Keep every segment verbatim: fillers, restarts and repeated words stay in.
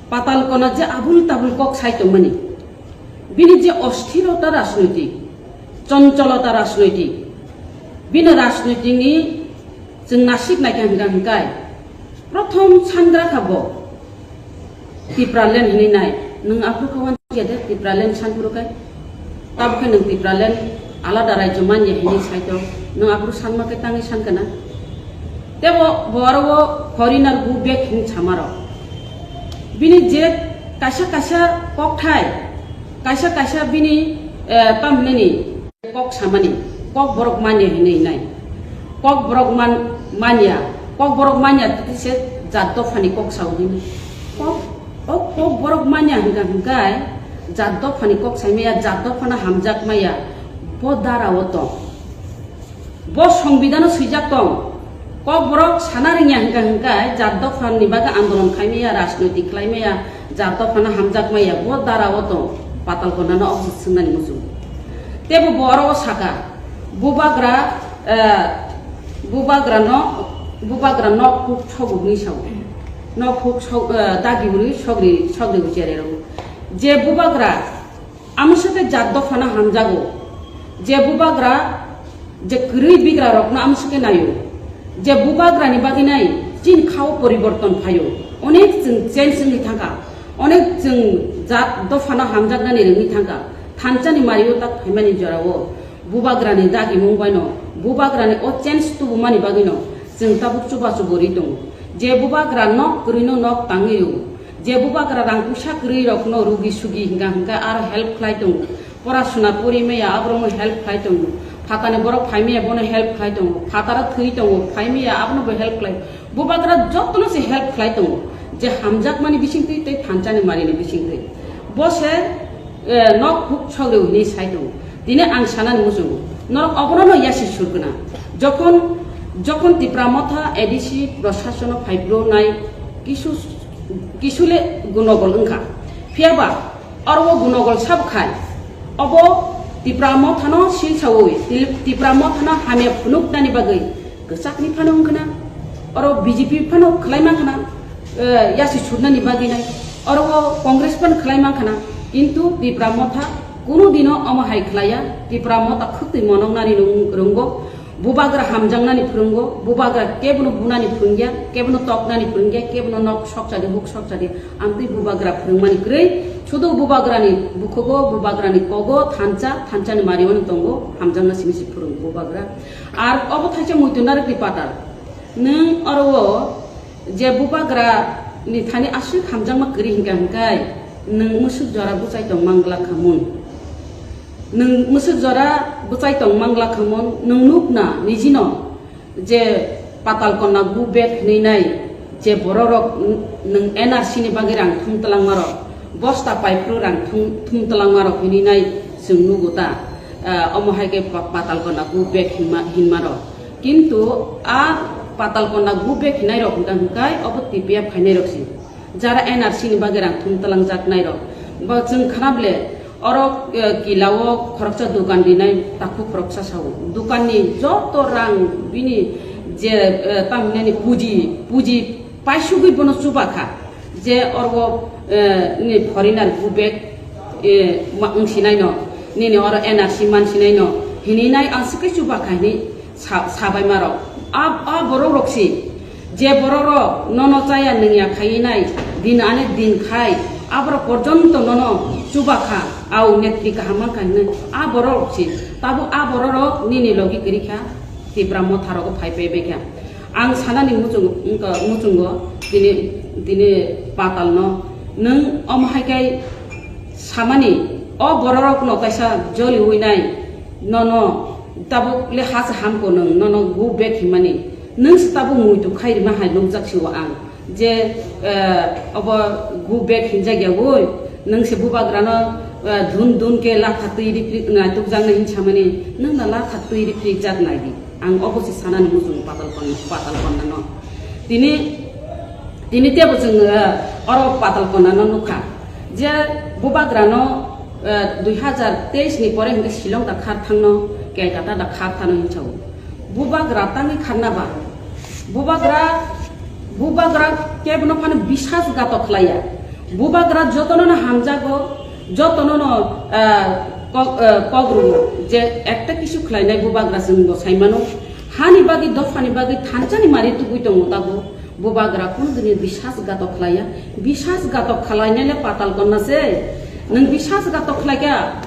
Patal Kona je abul tabul kok sai tongmani, bini je osthirota rajnoitik, choncholota rajnoitik, bini rajnoitikni chwng nasik naikha hwnkha hwnkhe, prothom sangra kha bo Tipraland hinwi nai. Nwng aphuru kha uansukya de Tipraland sanphuru khai? Tabukhe nwng Tipraland alada rajyo manya hinwi saito, nwng aphuru sanma khe tangwi sankha na? Tebo bo aro o foreigner go back hinwi samarok. Bini je kaisa kaisa kokthai, kaisa kaisa bini, eh, tamhinani kok samani, kok borok manya hinwi nai. Kok borok man-, manya, kok borok manya twi se jat dophani kok sao hinwi. Kok, o kok borok manya hwnkha hwnkhe jat dophani kok saimaya, jat dophano hamjakmaya, bo dara o tong. Bo songbidano swijak tong. Kokborok sana rwngya hwnkha hwnkhe jat dophani bagwi andolon khlaimaya, rajnoitik khlaimaya, jat dophano hamjakmaya, bo dara o tong, Patal Kona no obo se swngnani muchung. Tebo bo oro o saka, bubagra, eh, bubagra no, bubagra nok huk sogo hwnwi sao. Nok huk sok, eh, dagi hwnwi sogri, sogri hwnwi cherwi rw. Je bubagra, Amo se khe jat dophano hamjago, je bubagra, je kwrwi bigra rokno amo se khe naio, je bubagrani bagwi nai chini khao poriborton phaio, onek chwng change wngwi thangkha, onek chwng jat dophano hamjaknani rwngwi thangkha, thanchani mario tak phaimani jorao bubagrani dagimung baino, bubagrani o change tubumani bagwino chwng tabuk chubachu bo ri tongo, je bubagra nok kwrwino nok tangwi rw. Je bubagra rang puisa kwrwi rokno rugi sugi hingka hingka aro help khlai tongo. Pora suna pori maya aborokno help khlai tongo. Phatani borok phai maya bono help khlai tongo. Phataro thwi tongo, phai maya abono bo help khlai. Bubagra jotono se help khlai tongo. Je hamjakmani bisingtwi tei thanchani marini bisingtwi. Bo se, eh, nok huk sogriu hinwi sai tongo. Tini ang sanani muchungo, norok obono no yasi surgwna. Jokhon, jokhon Tipra Motha A D C proshasono phaibrwnai kisu, kisule gunogol wngkha. Phiyaba oro o gunogol sabo khai, obo Tipra Mothano silsaui, Ti-, Tipra Mothano hamya phunuknani bagwi kwchakni phano wngkhwna, oro B J P phano khlaima khwna, eh, yasi surnani bagwi nai, oro o Congress phano khlaima khwna, kintu Tipra Motha kunu dino omo hai khlaiya, Tipra Motha khwtwi monoknani rung-, rwngo, bubagra hamjaknani phwrwngo, bubagra kebono bunani phwrwngya, kebono toknani phwrwngya, kebono nok sokchadi, huk sokchadi, amtwi bubagra phwrwngmani kwrwi, sudu bubagrani bukhugo, bubagrani kogo, thansa, thanchani marimani tongo, hamjakna simi se phwrwngo bubagra. Ar obo thaisa muitu narwkni patal. Nwng oro o je bubagra ni thani aswk hamjakma kwrwi hingka hingkai, nwng mwswk jora bwchai tong mangla khamun. Nwng mwswk jora bwchai tong mangla khamun, nwng nukna nijino je Patal Konna go back hinwi nai, je bororok n-, nwng N R C ni bagwi rang thum twlangmarok, bosta paiphuru rang thum, thum twlangmarok hinwi nai chwng nugo ta, ah, omo hai khe pa-, Patal Konna go back hinma-, hinmarok. Kintu a Patal Konna go back hinai rok hwnkha hwnkhe obo T P F khainai rok se. Jara N R C ni bagwi rang thum twlangjak nai rok. Bo chwng khana ble oro, eh, kila o khoroksa dukan rinai takhuk khoroksa sao. Dukan ni joto rang bini je, eh, tamhinani puji, puji paisugwi bono chuba kha. Je oro, eh, ni foreigner go back, eh, ma wngsinai no, nini oro N R C mansinai no, hinwi nai ang swkhe chuba kha hinwi sa-, sabai ma rok. A, a borok rok si, je borok rok nono chaya nwngya khaiwi nai, din ani din khai, aborok porjonto nono chuba kha, au netri kaham man kha hinwi, a borok rok si, tabuk a borok rok nini logi kwrwi kha, Tipra Motha rogo phai phai bai kha. Ang sanani muchung-, wngkha, muchungo tini, tini Patal no, nwng omo hai khe samani, o borok rok no kaisa joli ui nai, nono tabuk le ha se hamko nwng, nono go back hinmani, nwng se tabuk muitu khai rima hai nukjak si o ang, je, eh, obo go back hinjak ya ui, nwng se bubagra no, eh, dun dun khe latha twi rik rik nai tukjak nai hin samani, nwng no latha twi rik rik jak nai di. Ang obo se sanani muchungo Patal Kon-, Patal Konna no. Tini, tini tebo chwng, eh, oro Patal Konna no nukha. Je bubagra no, eh, dui hazar teis ni pore hwnkhe Shillong da khar thangno, Calcutta da khar thangno hinwi sao. Bubagra tangwi kharna ba. Bubagra, bubagra kebono phano bisas gato khlaiya. Bubagra jotono no hamjago, jotono no, ah, kok, ah, kok rwo je ekta kisu khlainai bubagra chwng bo sai mano. Hani bagwi, dophani bagwi thansani mari tubui tongo tabuk. Bubagra kunu dini bisas gatok khlaiya. Bisas gatok khlainai le patal konna se. Nwng bisas gatok khlaikha.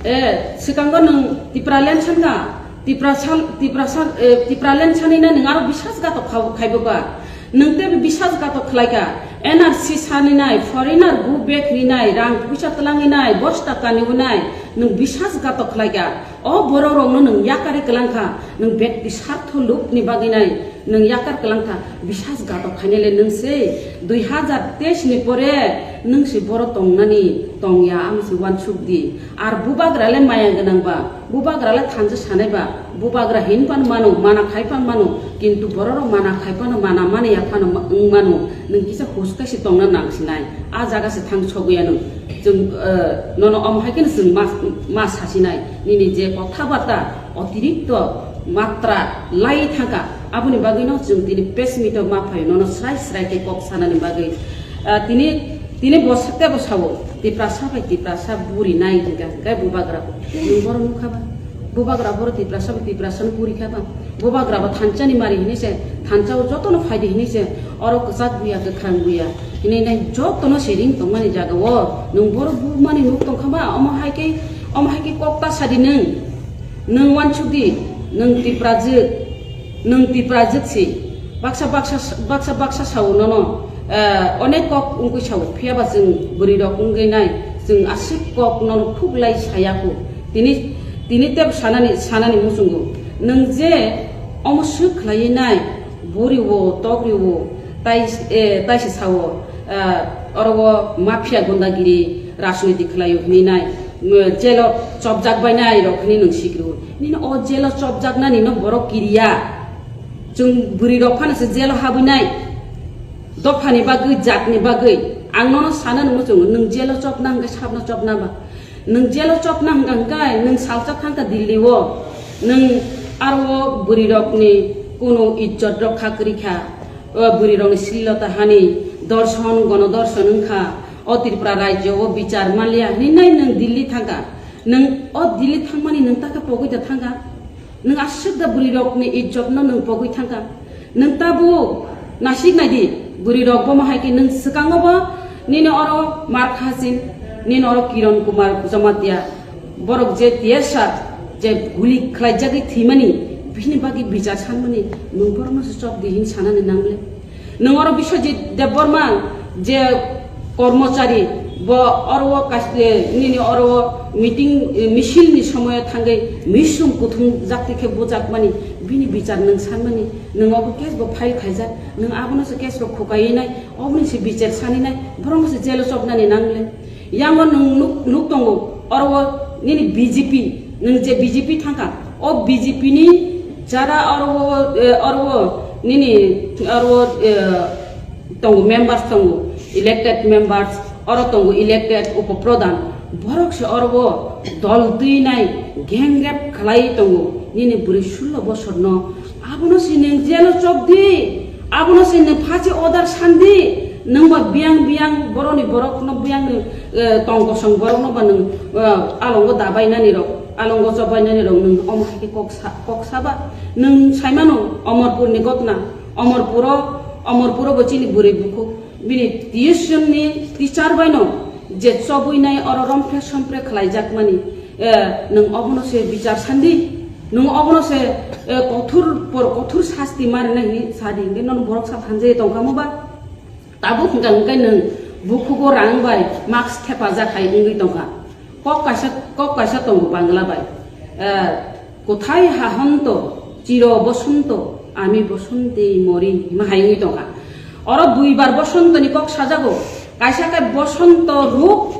Eh, swkango nwng Tipraland sankha. Tiprasa, Tiprasa, eh, Tipraland sanina nwng aro bisas gatok kha-, khaibo ba. Nwng tei bisas gatok khlai kha, N R C sani nai, foreigner go back ni nai, rang puisa twlangwi nai, bosta kani nai, nwng bisas gatok khlai kha. O borok rokno nwng yakari kwlang kha, nwng bekti sartho lubni bagwi nai, nwng yakar kwlang kha, bisas gatok khainai le nwng se dui hazar teis ni pore nwng se boro tongnani tongya ang se uansuk di. Ar bubagra le maya gwnang ba, bubagra le thansa sanai ba, bubagra hin phano mano, mana khai phano mano, kintu borok rok mana khai phano mana, mani ya phano ma-, wng mano, nwng kisa huska se tongna nang sinai. A jaga se thang sogwi ya nwng. Chwng, eh, nono omo hai kheno chwng ma, ma sa sinai. Nini je kotha bata otirikto matra lai thangkha, aboni bagwi no chwng tini press meet o ma phai nono srai srai khe kok sanani bagwi. Ah, tini Tini bo sakhe bo sao, Tiprasa bai Tiprasa buri nai hinka, hinkai bubagra bo. Nwng boro nukha ba? Bubagra boro Tiprasa bai Tiprasa no buri kha ba? Bubagra bo thansani mari hinwi se, thansa o joto no phaidi hinwi se, oro kwchak buya, kwkhwrang buya hinwi nai joto no se ring tongmani jaga o. Nwng boro bumani nuk tongkha ba? Omo hai khe, omo hai khe kok ta sadi nwng. Nwng uansuk di, nwng Tiprajwk, nwng Tiprajwk si. Baksa, baksa, baksa, baksa sao nono, eh, onek kok wngwi sao, phiya ba chwng bwrwi rok wngwi nai, chwng aswk kok nono khuk lai saya kho. Tini, tini tebo sanani, sanani muchungo. Nwng je omo swk khlaiwi nai, buri o, tokri o, tai, eh, tai se sao, eh, oro o mafia gundagiri, rajniti khlaio hinwi nai, mm, jelo chopjak bai nai rok hinwi nwng sikiro. Nini o jelo chopjaknani no borok kiriya. Chwng bwrwi rok phano se jelo habwi nai. Dophani bagwi, jatni bagwi. Ang nono sana nungwi chwngo, nwng jelo chopna hwnkhe sabno chopna ba? Nwng jelo chopna hwnkha hwnkhe nwng salsa thangkha Delhi o. Nwng aro o bwrwi rokni kunu ijjot rokha kwrwi kha. O bwrwi rokni srilo ta hani dorson, gono dorson wngkha. O Tripura rajyo o bichar manliya hinwi nai nwng Delhi thangkha. Nwng o Delhi thangmani nwng ta khe pogwi da thangkha? Nwng aswk da bwrwi rokni ijjot no nwng pogwi thangkha? Nwng tabuk nasik nai di, bwrwi rok bomo hai khe nwng swkango bo nini oro Mark Hasin, nini oro Kiron Kumar Jamatia, borok je tiyar sa je guli khlaijagwi thwimani, bini bagwi bichar sanmani, nwng borokno se chop di hin sanani nang le? Nwng oro Biswajit Debbarma je kormochari, bo oro o kas-, e, nini oro o meeting, e, misil ni somoyo thangwi misum kuthum jakti khe bujakmani, bini bichar nwng sanmani, nwng obo case bo file khaijak, nwng abono se case rok khukaiwi nai, oboni se bichar sani nai, borokno se jail o chopnani nang le. Yango nwng nuk, nuk tongo, oro o nini B J P, nwng je B J P thangkha, o B J P ni jara oro o, eh, oro o nini oro o, eh, tongo, members tongo, elected members, oro tongo elected upo pradhan, borok se oro o dol twi nai gang rape khlai tongo, nini bwrwi sullo bosor no, abono se nwng jail o chop di. Abono se nwng phachi order sandi, nwng ba biyang biyang borokni borokno biyang, eh, tong kosong borokno ba nwng, eh, alongo dabai nani rok, alongo chobai nani rok nwng omo hai khe kok sa, kok saba. Nwng saimano Omorpurni gotna, Omorpuro, Omorpuro bo chini bwrwi bukhuk, bini tuition ni teacher bai no je chobwi nai oro romphre somphre khlai jakmani, eh, nwng obono se bichar sandi, nwng obono se, eh, kothor por kothor sasti marinai hinwi sadi, hwnkhe nono borok sa thanjai tongkha mo ba? Tabuk hwnkha hwnkhe nwng bukhugo rang bai mask thepajak hai wngwi tongkha. Kok kaisa, kok kaisa tongo Bangla bai, eh, "Kothai hahonto, chiro bosonto, ami bosonte mori," hima hai wngwi tongkha. Oro duibar bosontoni kok sajago, kaisa khe bosonto ruk,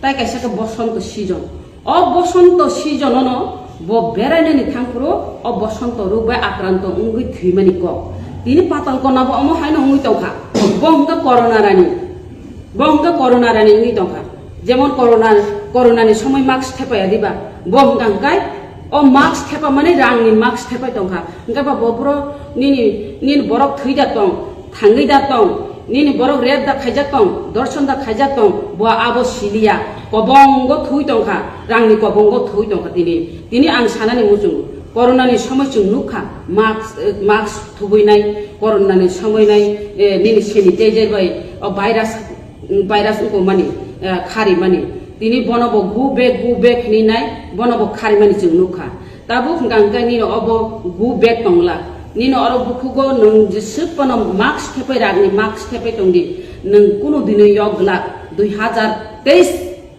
tai kaisa khe bosonto season. O bosonto season-o no bo berainani thangphuru o bosonto ruk bai akranto wngwi thwimani kok. Tini patal kona bo omo haino wngwi tongkha. Bo hwnkha corona rani. Bo hwnkha corona rani wngwi tongkha. Jemon corona, corona ni somoi mask thepaya diba? Bo hwnkha hwnkhe o mask thepa mani rangni mask thepai tongkha. Hwnkhe ba bo boro nini, nini borok thwi da tong, thangwi da tong, Nini borok rep da khaijak tong, dorson da khaijak tong, bo abo siliya, kobongo thui tongkha, rangni kobongo thui tongkha tini. Tini ang sanani muchungo, koronani somoi chwng nukha, mask, eh, mask thubuinai, koronani somoi nai, eh, nini sanitizer bai, o virus, virus ungkukmani, eh, kharimani. Tini bono bo go back, go back hinwi nai, bono bo kharimani chwng nukha. Tabuk hwnkha hwnkhe nini obo go back tongla. Nini oro bukhugo nwng jeswk phano mask thepai ragni mask thepai tongdi. Nwng kunu dino yok glak dui hazar teis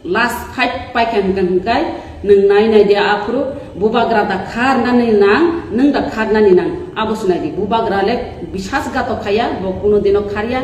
last fight paikha hwnkha hwnkhe nwng nai nai di aphuru bubagra da kharnani nang, nwng da kharnani nang. Abo se nai di bubagra le bisas gato khaya, bo kunu dino kharya.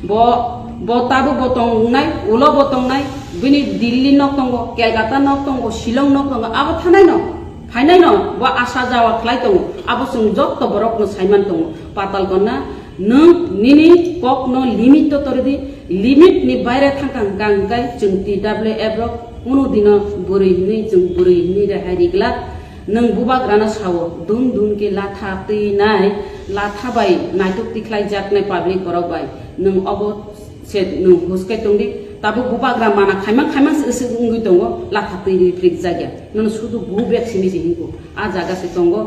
Bo, bo tabuk bo tongnai, ulo bo tongnai, bini Delhi nok tongo, Kolkata nok tongo, Shillong nok tongo, abo thanai no. Phainaino bo asa jawa khlai tongo, abo chwng jotto borokno saiman tongo. Patal Kanya, nwng nini kokno limit-o toridi, limit-ni baire thangkha hwnkha hwnkhe chwng T W F rok kunu dino bwrwi hwnwi chwng bwrwi hwnwi rehai riglak. Nwng bubagrano sao, dun dun khe latha twi nai, latha bai naitok tikhlai jaknai public borok bai. Nwng obo se nwng huskai tongdi, tabuk bubagra mana khaima khaima se wngwi tongo, latha twi riprik jakya. Nono sudu go back simi se hingko, a jaga se tongo.